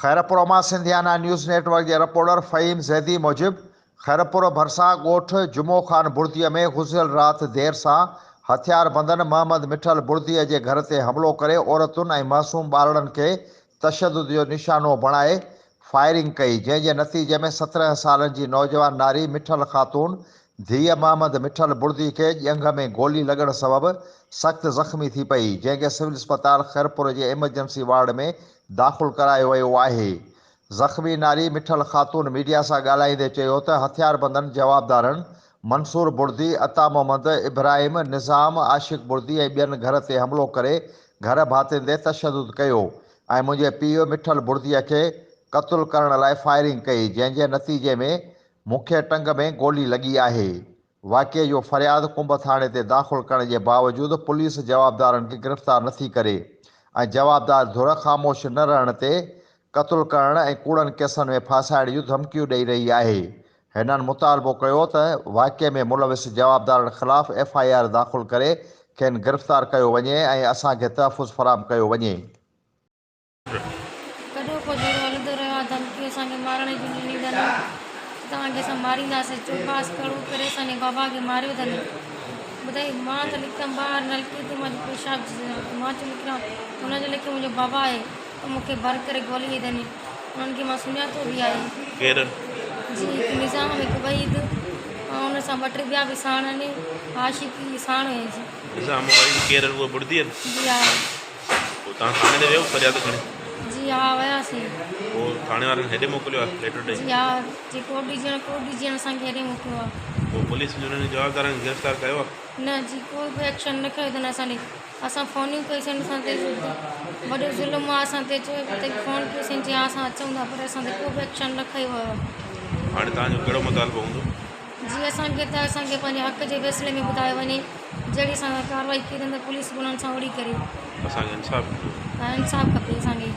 خيرپور مان Sindhiana news net work جي reporter Fahim Zaidi موجب خيرپور ڀرسان ڳوٺ جمعو خان بڙديء ۾ گذريل رات دير سان هٿياربندن محمد مٺل بڙديء جي گهر تي حملو ڪري عورتن ۽ معصوم ٻارڙن کي تشدد جو نشانو بڻائي فائرنگ ڪئي جنهن جي نتيجي ۾ 17 سالن جي نوجوان ناري مٺل خاتون ڌيء محمد مٺل بڙدي کي ڄنگهه ۾ گولي لڳڻ سبب سخت زخمي ٿي پئي، جنهن کي سول اسپتال خيرپور جي ايمرجنسي وارڊ ۾ داخل ڪرايو ويو آهي. زخمي ناري مٺل خاتون ميڊيا سان ڳالهائيندي چيو ته هٿياربندن جوابدارن منصور بڙدي، عطا محمد، ابراهيم، نظام، عاشق بڙدي ۽ ٻين گهر تي حملو ڪري گهر ڀاتين تي تشدد ڪيو ۽ منهنجي پيء مٺل بڙدي کي قتل ڪرڻ لاء فائرنگ ڪئي، جنهن جي نتيجي ۾ مون کي ٽنگ ۾ گولي لڳي آهي. واقعي جو فرياد ڪنب ٿاڻي تي داخل ڪرڻ جي باوجود پوليس جوابدارن کي گرفتار نٿي ڪري ۽ جوابدار ڌر خاموش نه رهڻ تي قتل ڪرڻ ۽ ڪوڙن ڪيسن ۾ ڦاسائڻ جون ڌمڪيون ڏئي رهي آهي. هنن مطالبو ڪيو ته واقعي ۾ ملوث جوابدارن خلاف ايف I R داخل ڪري کين گرفتار ڪيو وڃي ۽ اسان کي تحفظ فراهم ڪيو وڃي. ڪڏهوڪو جهيڙو هلندو رهيو آهي، ڌمڪيون اسان کي مارڻ جون ڏنيون اٿن ته توهان کي اسان مارينداسين، چوپاس ڪڙو ڪري اسان جي بابا کي ماريو اٿن. ٻڌائي مان ته نڪتم ٻاهر نلڪي تي مان پيشاب مان چيو نڪران ته هن جو لکيو منهنجو بابا آهي ته مون کي ڀر ڪري گولي وئي اٿن. انهن کي مان سڃاتو به آهي. ڪير؟ جي هڪ نظام هڪ وحيد ۽ ان سان ٻه ٽي ٻيا به ساڻ آهن عاشق ساڻ هيس. نظام وحيد ڪير اهو ٻڙدي آهن؟ جي ها. پوء توهان ٿاڻي تي ويو فرياد کڻي؟ جي ها وياسين. پوء ٿاڻي وارن هيڏي موڪليو آهي ليٽر ڏئي؟ جي ها جي ڪوٽ ڊيجڻ ڪوٽ ڊيجڻ اسان کي هيڏي موڪليو آهي. پوء پوليس انهن جوابدارن کي گرفتار ڪيو آهي؟ نه جي ڪوئي به ايڪشن نه کنيو اٿن اسان ڏي اسان فونيون ڪئيسين اسان تي وڏو ظلم آهي اسان تي چيو تي فون ڪيوسين چي اسان اچون ٿا پر اسان تي ڪو به ايڪشن نه کنيو ويو آهي. هاڻي توهان جو ڪهڙو مطالبو هوندو؟ جي اسان کي ته اسان کي پنهنجي حق جي فيصلي ۾ ٻڌايو وڃي جهڙي اسان سان ڪارروائي ڪئي اٿن ته پوليس به انهن سان اهڙي ڪري. اسان کي انصاف کپي. ها انصاف کپي اسان کي.